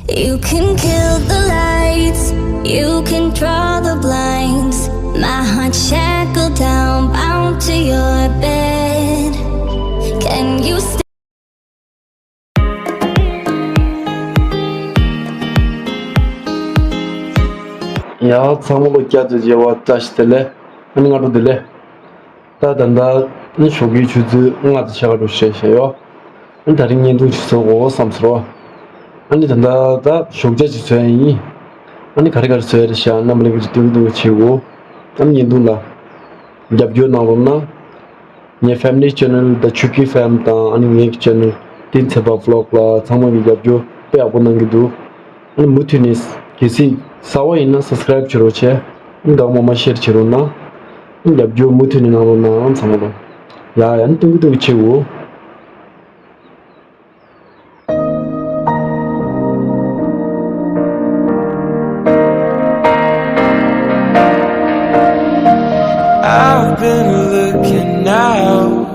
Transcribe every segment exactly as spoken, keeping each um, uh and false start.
You can kill the lights, you can draw the blinds. My heart shackled down, bound to your bed. Can you stay? ཡ། ཚང་མ་ལ་བསྐྱར་དུ་མཇལ་བ་བཀྲ་ཤིས་བདེ་ལེགས། ཨ་ནི་སྔ་དྲོ་བདེ་ལེགས། ད་ད་ལྟ་ནི་ཞོགས་ཀའི་ཆུ་ཚོད་ལྔ་དང་ཕྱེད་ཀ་འགྲོ་བཞིན་ཡོད། ཨ་ནི་ད་རིང་བརྙན་ཐུང་ཞིག་བཟོ་དགོས་བསམ་སོང་། ཨ་ནི་ད་ལྟ་ད་ཞོགས་ཇ་ཅིག་བཟོ་ཡ་ཡིན། ཨ་ནི་ག་རེ་ག་རེ་བཟོ་ཡ་རེད་ཤག་རྣམ་པ་ལྷན་རྒྱས་ཀྱིས་སྟོན་གི་འདུག་བྱེད་དགོས། ཨ་ནི་བརྙན་ཐུང་ལ་རྒྱབ་སྐྱོར་གནང་རོགས་གནང་། ངའི་Family Channel The Chuki Fam དང་ཨ་ནི་ངའི་channel Tin Tsepa Vlog ལ་ཚང་མ་གིས་རྒྱབ་སྐྱོར་དཔེ་ཡག་པོ་གནང་གི་འདུག་ཨ་ནི་མུ་མཐུད་ནས་གལ་སྲིད་གསར་པ་ཡིན་ན་subscribe བྱེད་རོགས་བྱས། ཨ་ནི་དང་མ་མ་share བྱེད་རོགས་གནང་། ཨ་ནི་རྒྱབ་སྐྱོར་མུ་མཐུད་ནས་གནང་རོགས་གནང་ཚང་མ་ལ། ཡ་ཡ། ཨ་ནི་སྟོན་གི་སྟོན་གི་བྱེད་དགོས། I've been looking out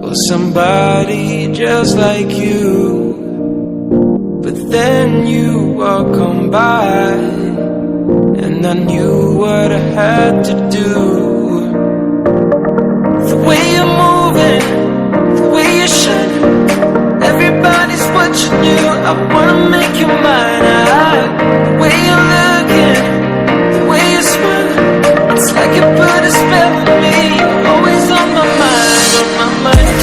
for somebody just like you, but then you walk on by, and I knew what I had to do. The way you're moving, the way you're shining, everybody's watching you. I wanna make you mine. I, the way you're looking, the way you're smiling, it's like you put a spell on me. You're always on my mind, on my mind.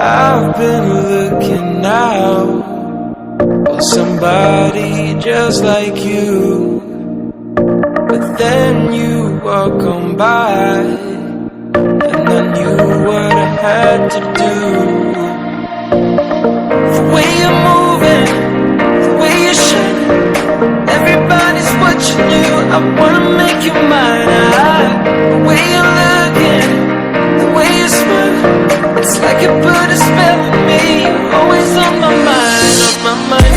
I've been looking out for somebody just like you, but then you walk on by, and I knew what I had to do. The way you're moving, the way you're shining, everybody's watching you. I wanna make you mine. I, the way you're looking, the way you smile, it's like you put a spell on me. You're always on my mind, on my mind.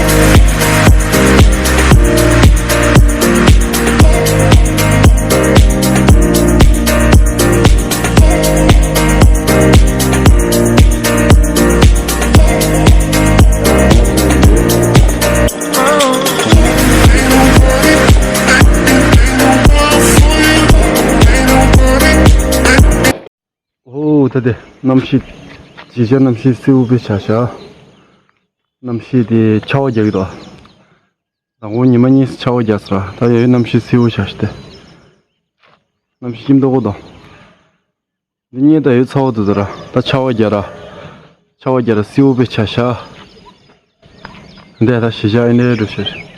ཨོ། ད་དེ་གནམ་གཤིས། དེ་རྗེས་གནམ་གཤིས་བསིལ་པོ་དཔེ་ཆགས་ཤག་གནམ་གཤིས་དེ་ཆར་པ་རྒྱག་གི་འདུག་མདང་དགོང་ཉི་མ་གཉིས་ཆར་པ་རྒྱག་སོང་ར། ད་ཡ་ཡོད་གནམ་གཤིས་བསིལ་པོ་ཆགས་ཤག་སྟེ། གནམ་གཤིས་སྐྱིད་མདོག་པོ་འདུག་འདི་གཉིས་ད་ཡོད་ཚ་པོ་འདུག་ད་ར། ད་ཆར་པ་རྒྱག་ར། ཆར་པ་རྒྱག་ར་བསིལ་པོ་དཔེ་ཆགས་ཤག་འདི་ད་གཞིས་ཆགས་ཨེ་འདྲའི་འགྲོ་ཤེས།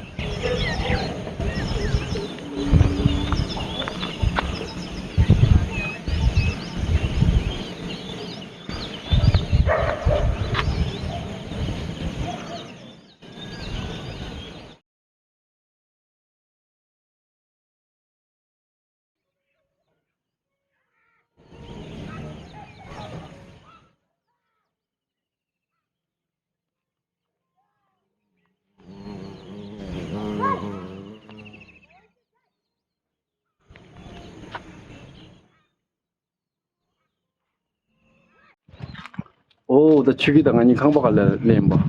ཨོ། ད་ཆུ་སྐྱིད་དང་ང་གཉིས་ཁང་པ་ཁ་ལ་སླེབས་པ།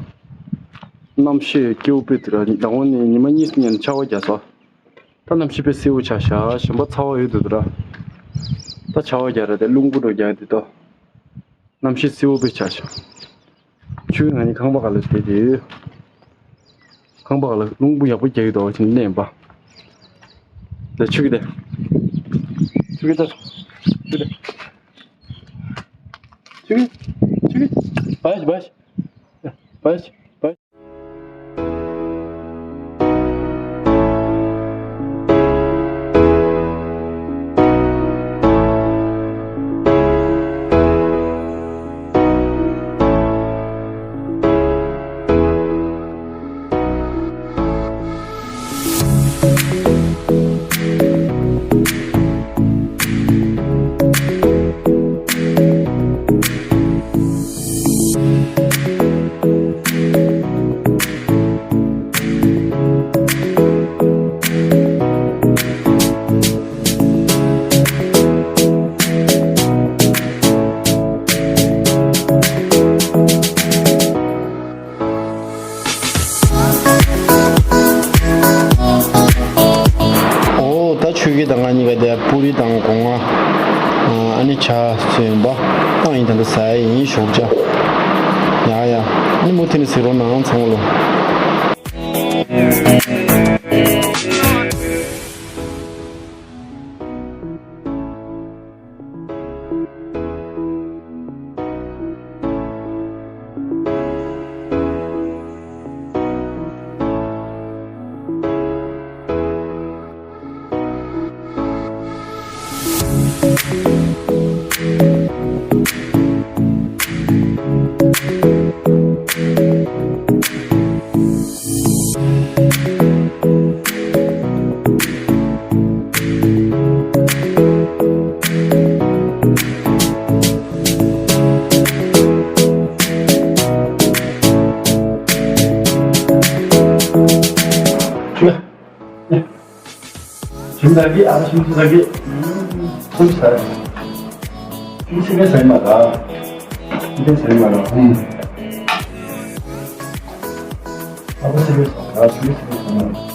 གནམ་གཤིས་སྐྱིད་པོ་དཔེ་འདུག་ར། མདང་དགོང་ནས་ཉི་མ་གཉིས་ཉིན་ཆར་པ་རྒྱག་སོང་། ད་གནམ་གཤིས་དཔེ་བསིལ་པོ་ཆགས་ཤག་གཞན་པ་ཚ་པོ་ཡོད་འདུག་ར། ད་ཆར་པ་རྒྱག་ར་དེ་རླུང་བུ་འགྲོ་རྒྱག་དེ་ད། གནམ་གཤིས་བསིལ་པོ་དཔེ་ཆགས་ཤག་ཆུ་ང་གཉིས་ཁང་པ་ཁ་ལ་བསྡད་དེ། ཁང་པ་ཁ་ལ་རླུང་བུ་ཡག་པོ་རྒྱག་གི་འདུག་ཅིང་གླེན་པ། ད་ཆུ་གི་དེ། ཆུ་གི་ད། ཆུ་གི་དེ། ཆུ་གི། ཆུ་གི། བ་ཤི་བ་ཤི། བ་ཤི་བ་ཤི། གཉིས་ཀ་དེ་པུ་རི་དང་སྒོ་ང་། ཨ་ནི་ཇ་བཟོས་ཡིན་པ། བཏང་ཡིན། ད་ལྟ་ཟ་ཡ་ཡིན་ཞོགས་ཇ། ཡ་ཡ། ཨ་ནི་མུ་མཐུད་ནས་གཟིགས་རོགས་གནང་ཚང་མ་ལོ། ཞིམ་ཟ་གི། ཨ་ཞིམ་ཟ་གི། ཁོང་ཟ། ཁོང་ཟ་གི་ཟ་མ་ག་ཁོང་ཟ་མ་ག་ཁོང་། ཨ་ཁོང་ཟ་གི་ཟ་ག་ཁོང་ཟ་གི་ཟ་མ་ག་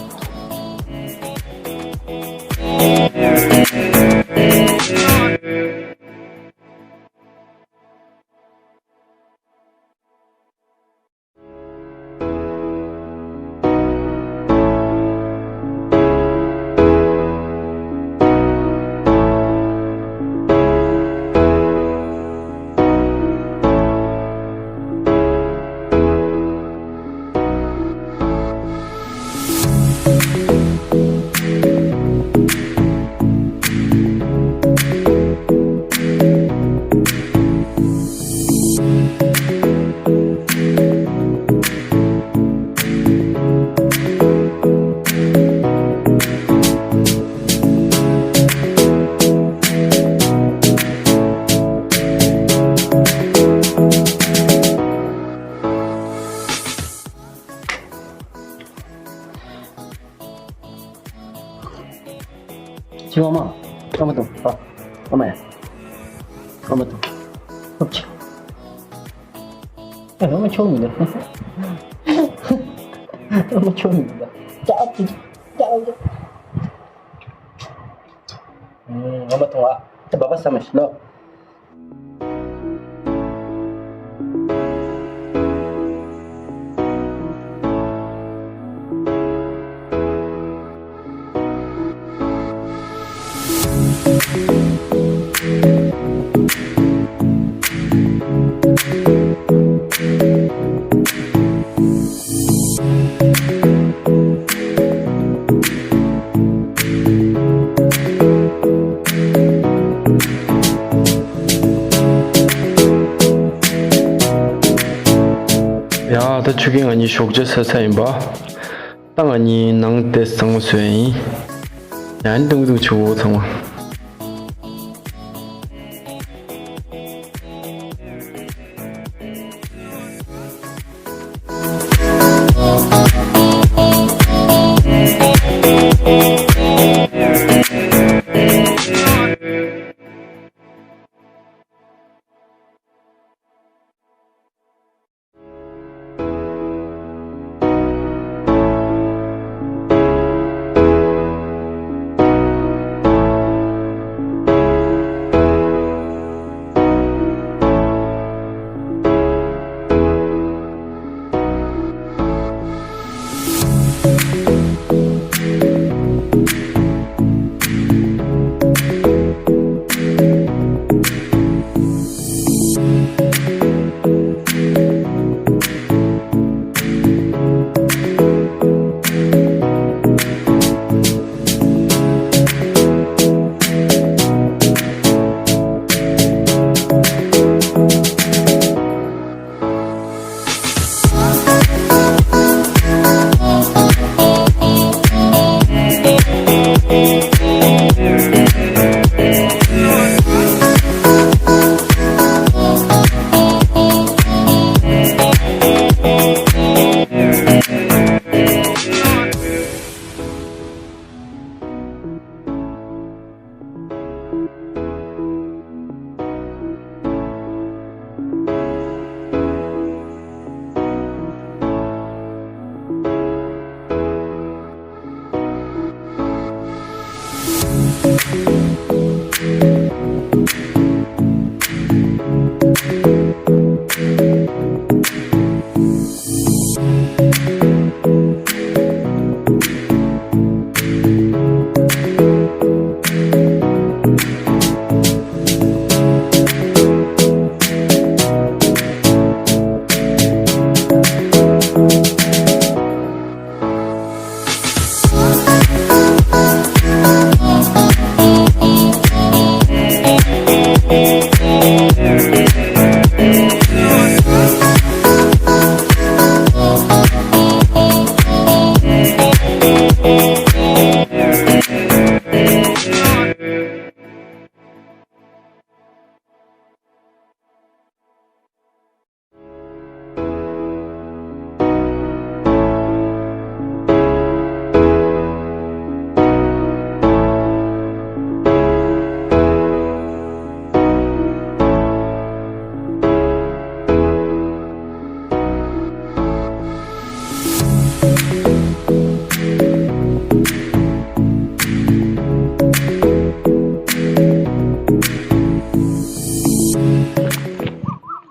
ཁྱེད་ཨ་མ། ཨ་མ་དང་། ཨ། ཨ་མ་ཡ། ཨ་མ་དང་། ཨ་ཅེ། ཨ་མ་ཆོག་མི་འདུག་ཨ་མ་ཆོག་མི་འདུག་ཅག་ཅིག་ཅག་ཅིག་ཨ་མ་དང་། ཨ། ད་བ་བ་ས་མ་ཤི་ལོ། ཡ། ད་ཆུ་རྒན་ང་གཉིས་ཞོགས་ཇ་ཟ་ཚར་ཡིན་པ། ད་ང་གཉིས་ནང་དེ་གཙང་མ་བཟོས་ཡིན། ཡང་ཏུང་ཏུང་ཆུ་བོ་ཚང་མ།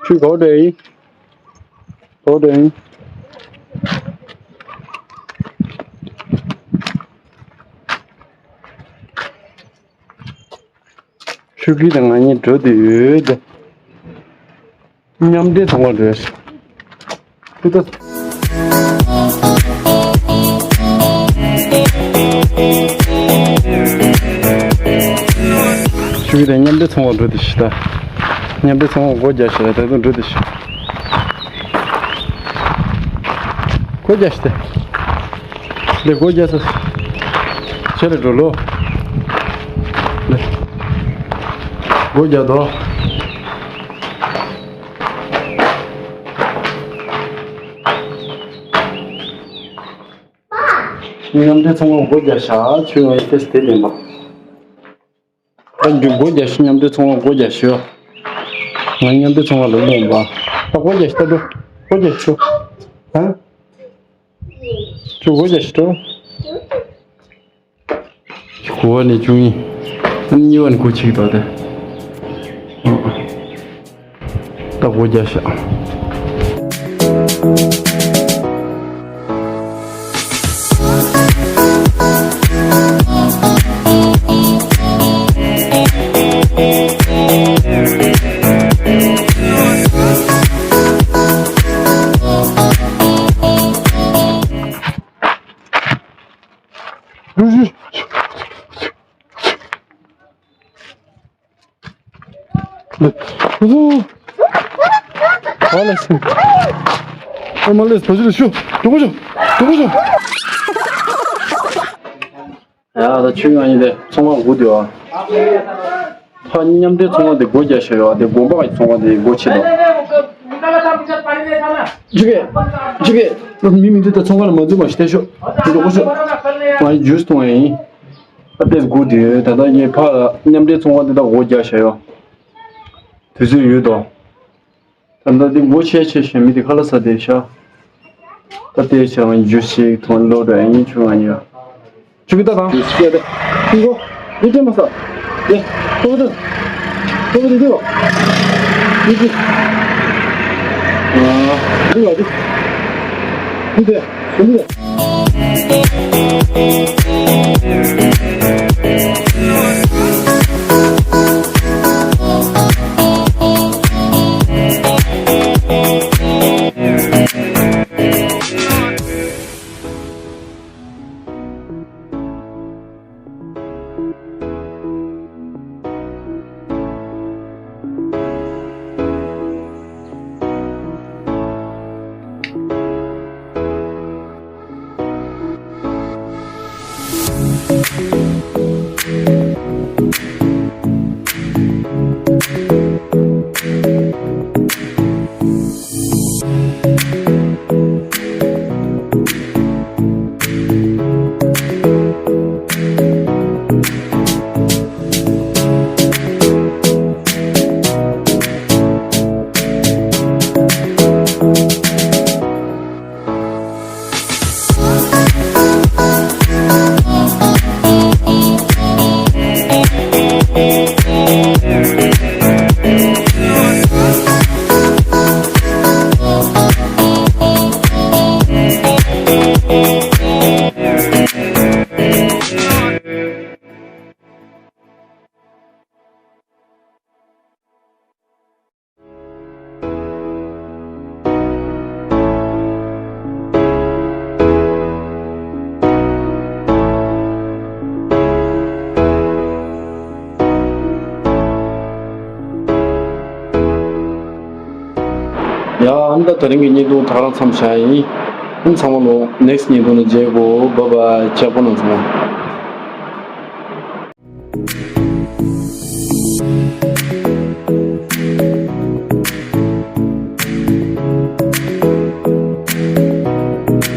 ཁྱོད་ག་པར་འགྲོ་ཡིན། ག་པར་འགྲོ་ཡིན། ཆོས་སྐྱིད་དང་ང་གཉིས་འགྲོ་དུས་ཡོད་དེ། མཉམ་འབྲེལ་ཚོང་ཁང་འགྲོ་ཡ་ཞིག་ཏུ་ཏུ། ཆོས་སྐྱིད་དང་མཉམ་འབྲེལ་ཚོང་ཁང་འགྲོ་དུས་ཤིག་ད། མཉམ་འབྲེལ་ཚོང་ཁང་སྒོ་རྒྱག་ཤག་ད་དུང་འགྲོ་དུས་ཤིག་སྒོ་རྒྱག་ཤག་ད། ལས་སྒོ་རྒྱག་ས། ཆེ་ལ་འགྲོ་ལོ། ལས། སྒོ་རྒྱག་དོ། མཉམ་འབྲེལ་ཚོང་ཁང་སྒོ་རྒྱག་ཤག་ཆོས་ཡོང་ཡི་ཏེ་སྟེ་ལེན་པ། ཨ་འཇུ་སྒོ་རྒྱག་ཤོག་མཉམ་འབྲེལ་ཚོང་ཁང་སྒོ་རྒྱག་ཤོག་ང་མཉམ་འབྲེལ་ཚོང་ཁང་ལ་སླེབས་པ། ཨ་སྒོ་རྒྱག་ཤོག་ད་འགྲོ། སྒོ་རྒྱག་ཤོག་ཨ། ཁྱོད་སྒོ་རྒྱག་ཤོག་ཁྱོད་སྒོ་བ་ནས་བཅུག་ཡིན། ཨ་གཉིས་པ་ནས་སྒོ་ཕྱེ་གི་འདུག་སྟེ། ཨ། ད་སྒོ་རྒྱག་ཤག་ཨ་ལས། ཨ་མ་ལས་བ་ཞིག་ལ་ཤོག་འགྲོ་གོ་ཤོག་འགྲོ་གོ་ཤོག་ཡ་ད་ཆོས་ཡང་ཡིན་ཏེ་ཚོང་ཁང་སྒུག་དུས་ཨ། ཕ་མཉམ་འབྲེལ་ཚོང་ཁང་དེ་སྒོ་རྒྱག་ཤག་ཡོད་ཨ་དེ་དགོན་པ་གི་ཚོང་ཁང་དེ་སྒོ་ཕྱེ་དང་། ཇུ་གེ་ཇུ་གེ་ལོ་མི་མི་འདི་ད་ཚོང་ཁང་ལ་མ་འཛུལ་མ་ཤི་ཏེ་ཤོག་འགྲོ་གོ་ཤོག་ང་ཡི་ཇུས་གཏོང་ཡ་ཡིན། ཨ་ཏེ་སྒུག་དུས་ད་ལྟ་ངའི་ཕ་ལ་མཉམ་འབྲེལ་ཚོང་ཁང་འདི་དག་སྒོ་རྒྱག་བཞག་ཡོད། དུས་ཚོད་ཡོད་དོ། ད་ལྟ་འདི་སྒོ་ཕྱེ་ཕྱེ་ཞེས་མི་འདི་ཁ་ལག་ཟ་བསྡད་ཤག་ད་ལྟའི་ཆ་ང་འཇུ་ཞིག་ཐོན་ལོ་འགྲོ་ཡ་ཡིན་ཆུང་ང་ཡོད། ཆུ་གི་ད་དང་ཡོད་ཤི་ཡ་དེ་ཧིང་གོ་འདི་སྤྲད་མ་ས་དེ་ཐོ་གི་ད་ཐོ་གི་དེ་དེ་ལོ་འདི་གི་ཨ་འདི་ལ་འདི་འདི་དེ། ཡ་ཨ་ནི་ད་དེ་རིང་གི་བརྙན་ཐུང་ད་ག་རང་མཚམས་བཞག་ཡིན། ཨ་ནི་ཚང་མ་ལོ་ནེགསི་བརྙན་ཐུང་ནས་མཇལ་གོ། བཱའི་བཱའི། ཁྱེད་ཁོ་ན་ཚང་མ།